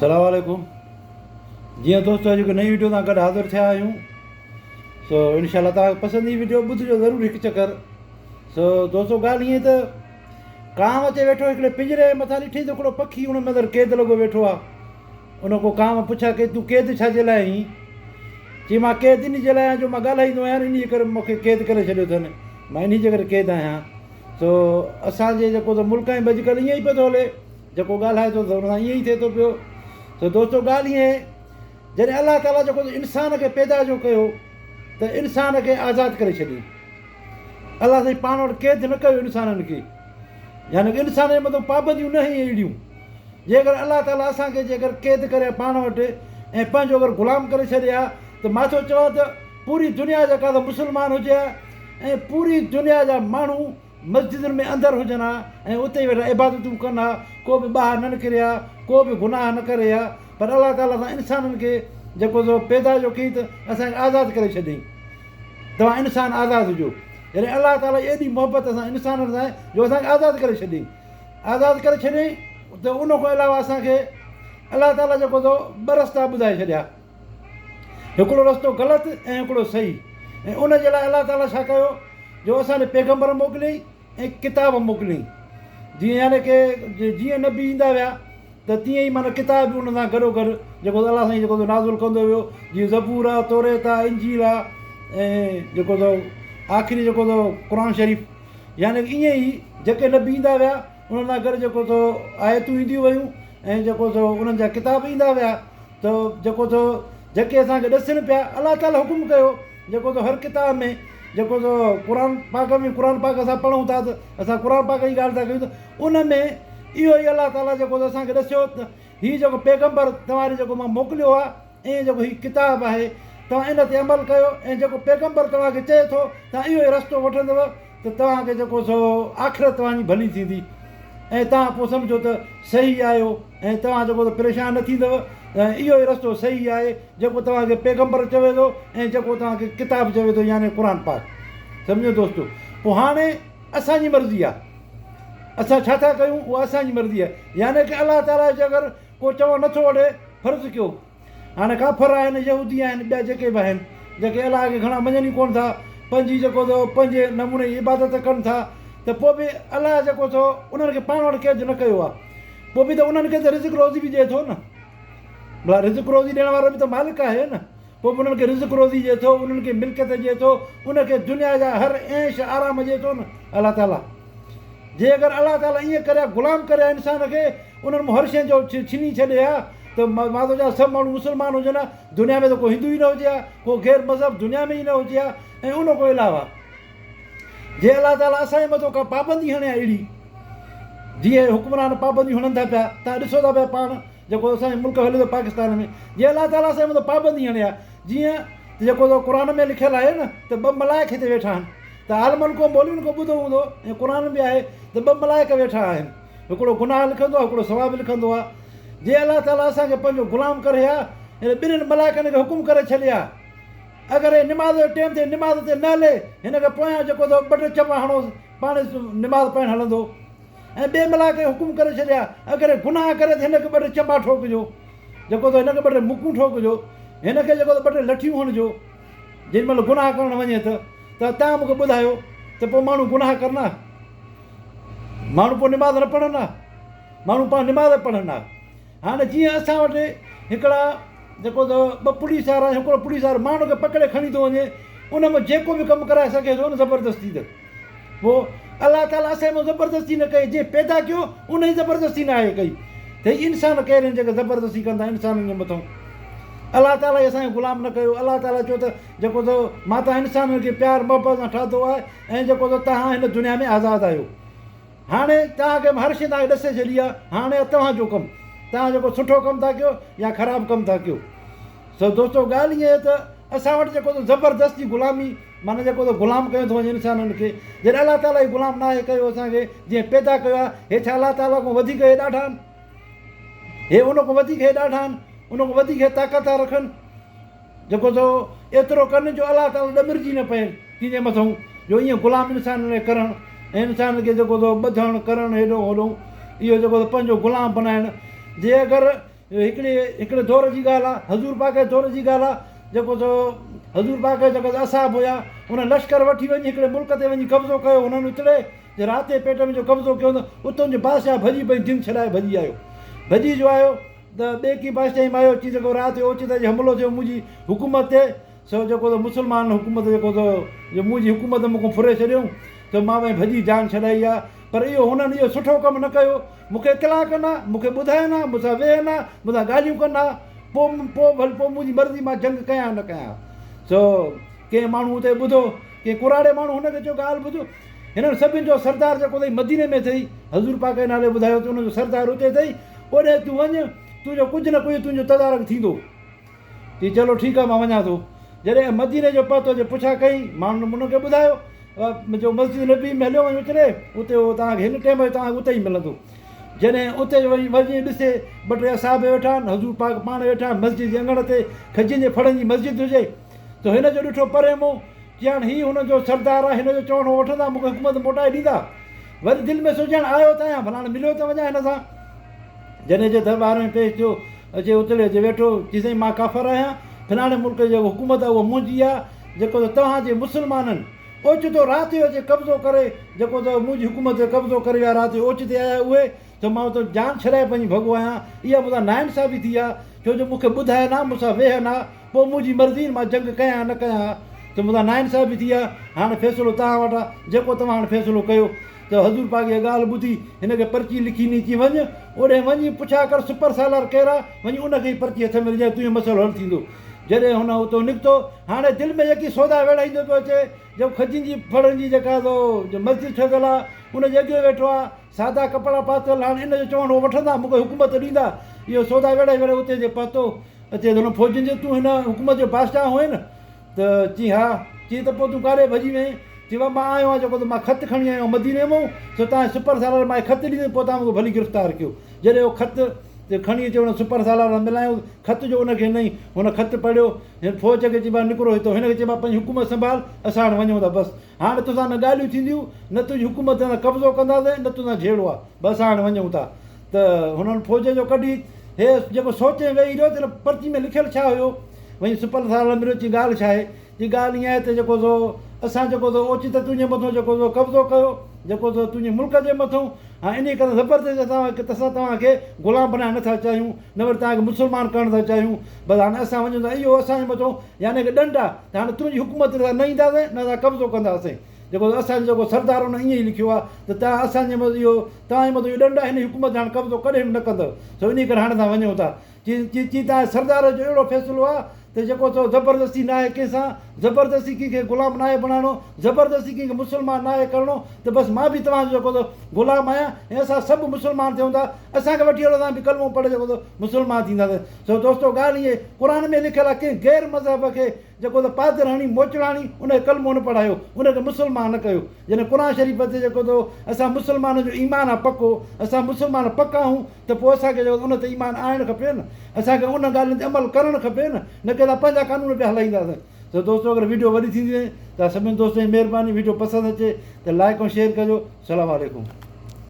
سلام عليڪم جيئن دوستو اڄ هڪ نئين وڊيو سان گڏ حاضر ٿيا آهيون سو انشاء الله توهان کي پسند ايندي وڊيو ٻڌجو ضرور هڪ چڪر سو دوستو ڳالهه ائين ته ڪانء اچي ويٺو هڪڙي پڃري جي مٿان ڏٺي ته هڪڙو پکي ان ۾ اندر قيد لڳو ويٺو آهي ان کو ڪانء پڇا ڪئي تون قيد ڇا جي لاء آهين چي مان قيد ان جي لاء آهيان جو مان ڳالهائيندو آهيان ان جي ڪري مون کي قيد ڪري ڇڏيو اٿن مان ان جي ڪري قيد آهيان سو اسان جي جيڪو ته ملڪ ۾ اڄڪلهه ائين ئي پيو ٿو هلي جيڪو ڳالهائي ٿو ته ان سان ائين ئي ٿئي ٿو پيو. سو دوستو ڳالهه ائين آهي جڏهن الله تعاليٰ جيڪو انسان کي پيدا جو ڪيو ته انسان کي آزاد ڪري ڇڏيائين. الله سائين پاڻ وٽ قيد نه ڪيو انسانن کي يعني ڪه انسان جي مٿان پابنديون نه هيون اهڙيون جيڪر الله تعاليٰ اسان کي جيڪر قيد ڪري پاڻ وٽ ۽ پنهنجو اگر غلام ڪري ڇڏي ها ته مان ٿو چوان ته پوري دنيا جيڪا ته مسلمان هجي ها ۽ پوري دنيا جا ماڻهو مسجدن ۾ اندر هجن ها ۽ اتي ئي ويٺا عبادتون ڪن ها، ڪو به ٻاهر نه نڪري ها، ڪو به گناهه نه ڪري ها، پر الله تعاليٰ اسان انسانن کي جيڪو سو پيدا جو ڪيائين ته اسان کي آزاد ڪري ڇڏيائين، توهان انسان آزاد هجو، يعني الله تعاليٰ جي ايڏي محبت اسان انسانن سان آهي جو اسان کي آزاد ڪري ڇڏيائين، آزاد ڪري ڇڏيائين ته ان کان علاوه اسان کي الله تعاليٰ جيڪو سو ٻه رستا ٻڌائي ڇڏيا، هڪڙو رستو غلط ۽ هڪڙو صحيح ۽ ان جي لاء الله تعاليٰ ڇا ڪيو جو اسان ڏي پيغمبر موڪليائين ۽ ڪتاب موڪليائين جيئن يعني ڪي جيئن نبي ايندا ويا ته تيئن ئي معنيٰ ڪتاب به ان سان گڏو گڏ جيڪو الله سائين جيڪو نازل ڪندو ويو جيئن زبور آ توريت آ انجيل آ ۽ جيڪو تو آخري جيڪو تو قرآن شريف يعني ائين ئي جيڪي نبي ايندا ويا انهن سان گڏ جيڪو تو آيتون اينديون ويون ۽ جيڪو تو انهن جا ڪتاب ايندا ويا ته جيڪو تو جيڪي اسان کي ڏسن پيا الله تعالي حڪم ڪيو جيڪو تو هر ڪتاب ۾ جيڪو تو قرآن پاڪ ۾ قرآن پاڪ اسان پڙهون ٿا ته اسان قرآن پاڪ جي ڳالهه ٿا ڪيون ته ان ۾ اهو ئي الله تعالي جيڪو تو اسان کي ڏسيو ته هي جيڪو پيغمبر توهان ڏي جيڪو مان موڪليو آهي ۽ جيڪو هي ڪتاب آهي توهان ان تي عمل ڪيو ۽ جيڪو پيغمبر توهان کي چئي ٿو توهان اهو ئي رستو وٺندؤ ته توهان کي جيڪو سو آخرت توهان جي ڀلي ٿيندي ۽ توهان پوء سمجهو ته صحيح آهيو ۽ توهان جيڪو ته پريشان نه ٿيندؤ ۽ اهو ئي رستو صحيح آهي جيڪو توهان کي پيغمبر چوي ٿو ۽ جيڪو توهان کي ڪتاب چوي ٿو يعني قرآن پاڪ سمجهو دوستو پوء هاڻي اسان جي مرضي آهي اسان ڇا ٿا ڪيون اها اسان جي مرضي آهي يعني ڪه الله تعاليٰ جي اگر ڪو چوڻ نٿو اڙي فرض ڪيو هاڻي ڪافر آهن، يهودي آهن، ٻيا جيڪي به آهن، جيڪي الله کي گهڻا مڃن ئي ڪونه ٿا، پنهنجي جيڪو سو پنهنجي نموني جي عبادت ڪن ٿا ته پوء به الله جيڪو سو انهن کي پاڻ وٽ قيد نه ڪيو آهي، پوء به ته انهن کي ته رزق روزي به ڏئي ٿو نه، ڀلا رزق روزي ڏيڻ وارو به ته مالڪ آهي نه، پوء به انهن کي رزق روزي ڏئي ٿو، انهن کي ملڪيت ڏئي ٿو، ان کي دنيا جا هر عيش آرام ڏئي ٿو نه الله تعاليٰ. جي اگر الله تعاليٰ ائين ڪري ها غلام ڪري ها انسان کي انهن مان هر شيء جو ڇني ڇڏي ها ته مان ٿو چوان سڀ ماڻهو مسلمان هجن ها دنيا ۾ ته ڪو هندو ئي نه هجي ها ڪو غير مذهب دنيا ۾ ئي نه هجي ها ۽ ان کان علاوه جي الله تعاليٰ اسان جي مٿو ڪا پابندي هڻي ها اهڙي جيئن حڪمران پابنديون هڻن ٿا پيا تان ڏسو ٿا پيا پاڻ جيڪو اسان جي ملڪ هلي ٿو پاڪستان ۾ جي الله تعاليٰ اسان جي مٿو پابندي هڻي ها جيئن جيڪو قرآن ۾ لکيل آهي نه ته ٻه ملائڪ هتي ويٺا آهن ته عالمن کان مولوين کان ٻڌو هوندو ۽ قرآن ۾ به آهي ته ٻه ملائڪ ويٺا آهن هڪڙو گناهه لکندو آهي هڪڙو ثواب لکندو آهي جي الله تعالي اسان کي پنهنجو غلام ڪري ها يعني ٻنهين ملائڪن کي حڪم ڪري ڇڏي ها اگر هي نماز جو ٽيم ٿئي نماز تي نه هلي هن کي پويان جيڪو اٿو ٻه ٽي چپا هڻوس پاڻ نماز پڙهڻ هلندو ۽ ٻئي ملائڪ کي حڪم ڪري ڇڏي ها اگر هي گناهه ڪري ته هن کي ٻه ٽي چپا ٺوڪجو جيڪو اٿو هن کي ٻه ٽي مڪون ٺوڪجو هن کي جيڪو اٿو ٻه ٽي لٺيون هڻجو جيڏي مهل گناهه ڪرڻ وڃي ته ته توهان مون کي ٻڌايو ته پوء ماڻهو گناهه ڪرن ها؟ ماڻهو پوء نماز نه پڙهن ها؟ ماڻهو پاڻ نماز پڙهن ها. هاڻي جيئن اسان وٽ هڪڙا جيڪو ته ٻه پوليس وارا هڪڙو پوليس وارو ماڻهو کي پڪڙي کڻي ٿو وڃي ان مان جيڪو به ڪم ڪرائي سگهي ٿو نه زبردستي ته پوء الله تعاليٰ اسان مان زبردستي نه ڪئي جنهن پيدا ڪيو ان ئي زبردستي نه آهي ڪئي ته هي انسان ڪير آهن جيڪي زبردستي ڪن ٿا انسانن جي مٿان الله تعاليٰ ئي اسان کي غلام نه ڪيو الله تعاليٰ چيو ته جيڪو ته مان توهان انسانن کي پيار محبت سان ٺاهتو آهي ۽ جيڪو ته توهان هن دنيا ۾ آزاد آهيو هاڻي توهان کي هر شيء توهان کي ڏسي ڇڏي آهي هاڻي توهان جو ڪم توهان جيڪو سٺو ڪم ٿا ڪيو يا خراب ڪم ٿا ڪيو سو دوستو ڳالهه ائين آهي ته اسان وٽ جيڪو ته زبردستي غلامي معنيٰ جيڪو ته غلام ڪيو ٿو وڃي انسانن کي جڏهن الله تعاليٰ ئي غلام ناهي ڪيو اسان کي جنهن پيدا ڪيو آهي هي ڇا الله تعاليٰ کان وڌيڪ هي ڏاڍا آهن هي ان کان وڌيڪ هي ڏاڍا آهن ان کان وڌيڪ هي طاقت ٿا رکن جيڪو ته ايترو ڪن جو الله تعاليٰ ڏمرجي نه پئي ڪنهن جي مٿئون جو ائين غلام انسانن کي ڪرڻ ۽ انسان کي جيڪو ته ٻڌڻ ڪرڻ هيڏو هوڏو اهو جيڪو ته پنهنجو غلام بنائڻ جي اگر هڪڙي هڪڙي دور جي ڳالهه آ، حضور پاڪ جي دور جي ڳالهه آ، جيڪو سو حضور پاڪ جا جيڪا اصحاب هيا، انهن لشڪر وٺي وڃي هڪڙي ملڪ تي وڃي قبضو ڪيو، هنن اتڙي جي رات جي پيٽ ۾ جو قبضو ڪيو ته اتان جو بادشاهه ڀڄي پئي جند ڇڏائي ڀڄي آيو. ڀڄي جو آيو ته ٻئي ڪنهن بادشاهي ۾ آيو، چي جيڪو رات جو اوچتو اچي حملو ٿيو منهنجي حڪومت تي، سو جيڪو سو مسلمان حڪومت جيڪو سو جو منهنجي حڪومت مون کان ڦري ڇڏيائون، سو مان وڃي ڀڄي جان ڇڏائي آ. پر اهو هنن اهو سٺو ڪم نه ڪيو. مون کي اطلاع ڪن ها، مون کي ٻڌائين ها، مون سان ويهن ها، مون سان ڳالهيون ڪن ها، پوء پوء ڀل پوء منهنجي مرضي مان جنگ ڪيان نه ڪيان. سو ڪنهن ماڻهو اتي ٻڌو، ڪنهن ڪراڙي ماڻهو هن کي چيو ڳالهه ٻڌ، هنن سڀن جو سردار جيڪو اٿئي مديني ۾ اٿئي، حضور پاڪ جي نالي ٻڌايو ته ان جو سردار اتي اٿئي، اوڏي تون وڃ، تنهنجو ڪجهه نه ڪجهه تنهنجو تدارڪ ٿيندو. چي چلو ٺيڪ آهي مان وڃان ٿو. جڏهن مديني جو پهتو جي پڇا ڪئي، ماڻهن هن کي ٻڌايو جو مسجد نبوي ۾ هليو وڃ اتري، اتي اهو توهان کي هن ٽيم جو توهان کي اتي ئي ملندو. جڏهن اتي وڃي وڃي ڏسي ٻه ٽي اصحاب ويٺا آهن، حضور پاڪ پاڻ ويٺا آهن، مسجد جي اڱڻ تي کجين جي ڦڙن جي مسجد هجي ته هن جو ڏٺو پري مون، چيائين هي هنن جو سردار آهي، هن جو چوڻ هو وٺندا، مون کي حڪومت موٽائي ڏيندا. وري دل ۾ سوچيائين آيو ته آهيان، ڀلا هاڻي مليو ته وڃان هن سان. جڏهن اچي درٻار ۾ پيش ٿيو، اچي اتڙي اچي ويٺو، چي سائين مان ڪافر آهيان، فلاڻي ملڪ جي جيڪا حڪومت آهي اها منهنجي آهي، جيڪو ته توهان جي مسلمانن اوچتو رات جو اچي قبضو ڪري، جيڪو ته منهنجي حڪومت تي قبضو ڪري ويا، رات جو اوچتي آيا اهي، ته مان اتان جان ڇڏائي پنهنجي ڀڳو آهيان، اها مون سان ناانصافي ٿي آهي، ڇو جو مون کي ٻڌائن ها، مون سان ويهن ها، پوء منهنجي مرضي مان جنگ ڪيان ها نه ڪيان ها، ته مون سان ناانصافي ٿي آهي، هاڻي فيصلو توهان وٽ آهي، جيڪو توهان هاڻي فيصلو ڪيو. ته حضور پاڪ اها ڳالهه ٻڌي هن کي پرچي لکي ڏني چي وڃ اوڏانهن وڃي پڇا ڪر سپر سالار ڪير آ وڃي ان کي ئي پرچي هٿ ۾ ڏجانء تنهنجو مسئلو حل ٿيندو. جڏهن هن اتو نڪتو هاڻي دل ۾ يڪي سودا ويڙهائيندو پيو اچي جو کجين جي ڦڙن جي جيڪا سو جو مسجد ٺهيل آ ان جي اڳيون ويٺو آ سادا ڪپڙا پاتل هاڻي ان جو چوڻ هو وٺندا مون کي حڪومت ڏيندا اهو سودا ويڙهائي ويڙهائي اتي جي پهتو اچي ته هن فوجين چيو تون هن حڪومت جو بادشاهه هئين نه؟ ته چيائين، ها. چيائين ته پوء تون ڪاڏي ڀڄي وئين؟ چيائين، بابا مان آيو آهيان جيڪو ته مان خط کڻي آيو آهيان مديني مئون، سو توهان جي سپر سالار مان خط ڏيندس پوء توهان مون کي ڀلي گرفتار ڪيو. جڏهن اهو خط کڻي اچي ان سپر سالار سان ملايائون، خط جو ان کي ڏنائين، هن خط پڙهيو، هن فوج کي چيائين، بابا نڪرو هتو. هن کي چيائين، بابا پنهنجي حڪومت سنڀال، اسان هاڻي وڃون ٿا بس. هاڻي توسان نه ڳالهيون ٿينديون، نه تنهنجي حڪومت تي اسان قبضو ڪنداسين، نه توسان جهيڙو آهي، بس اسان هاڻي وڃون ٿا. ته هنن فوج جو ڪڍي هي جيڪو سوچي ويهي رهيو ته هن پرچي ۾ لکيل ڇا هيو؟ وڃي سپل سالار مليو چي ڳالهه ڇا آهي؟ چي ڳالهه ائين آهي ته جيڪو سو اسان جيڪو سو اوچتو تنهنجي مٿون جيڪو سو قبضو ڪيو جيڪو سو تنهنجي ملڪ جي مٿون ها انهي ڪري زبردستي اسان توهان کي غلام بنائڻ نٿا چاهيون نه وري توهان کي مسلمان ڪرڻ ٿا چاهيون بس هاڻي اسان وڃون ٿا اهو اسان جي مٿون يعني ڪه ڏنڊ آهي ته هاڻي تنهنجي حڪومت تي اسان نه اينداسين نه اسان قبضو ڪنداسين جيڪو اسان جو جيڪو سردار ان ائين ئي لکيو آهي ته توهان اسان جي مٿان اهو توهان جي مٿان اهو ڏنڊ آهي هن حڪومت تي هاڻي قبضو ڪڏهن به نه ڪندؤ سو انهي ڪري هاڻي اسان وڃون ٿا چي چي چي توهان جي سردار جو اهڙو فيصلو آهي ته جيڪو سو زبردستي ناهي ڪنهن سان زبردستي ڪنهن کي غلام ناهي بڻائڻو زبردستي ڪنهن کي مسلمان ناهي ڪرڻو ته بس مان به توهان جو جيڪو سو غلام آهيان ۽ اسان سڀ مسلمان ٿيون ٿا اسان کي وٺي هلو اسان به ڪلمو پڙهي جيڪو سو مسلمان ٿينداسين سو دوستو ڳالهه ائين قرآن ۾ لکيل آهي ڪنهن غير مذهب کي جيڪو ته پادر هڻي موچڙا هڻي ان کي ڪلمو نه پڙهايو، ان کي مسلمان نه ڪيو. جڏهن قرآن شريف تي جيڪو ته اسان مسلمانن جو ايمان آ پڪو، اسان مسلمان پڪا آهون ته پوء اسان کي جيڪو ان تي ايمان آڻڻ کپي نه، اسان کي ان ڳالهين تي عمل ڪرڻ کپي نه، نه ڪي اسان پنهنجا قانون پيا هلائينداسين. سو دوستو اگر ويڊيو وڏي ٿيندي وڃي ته سڀني دوستن جي مهرباني ويڊيو پسند اچي ته لائڪ ۽ شيئر ڪجو. سلام عليڪم.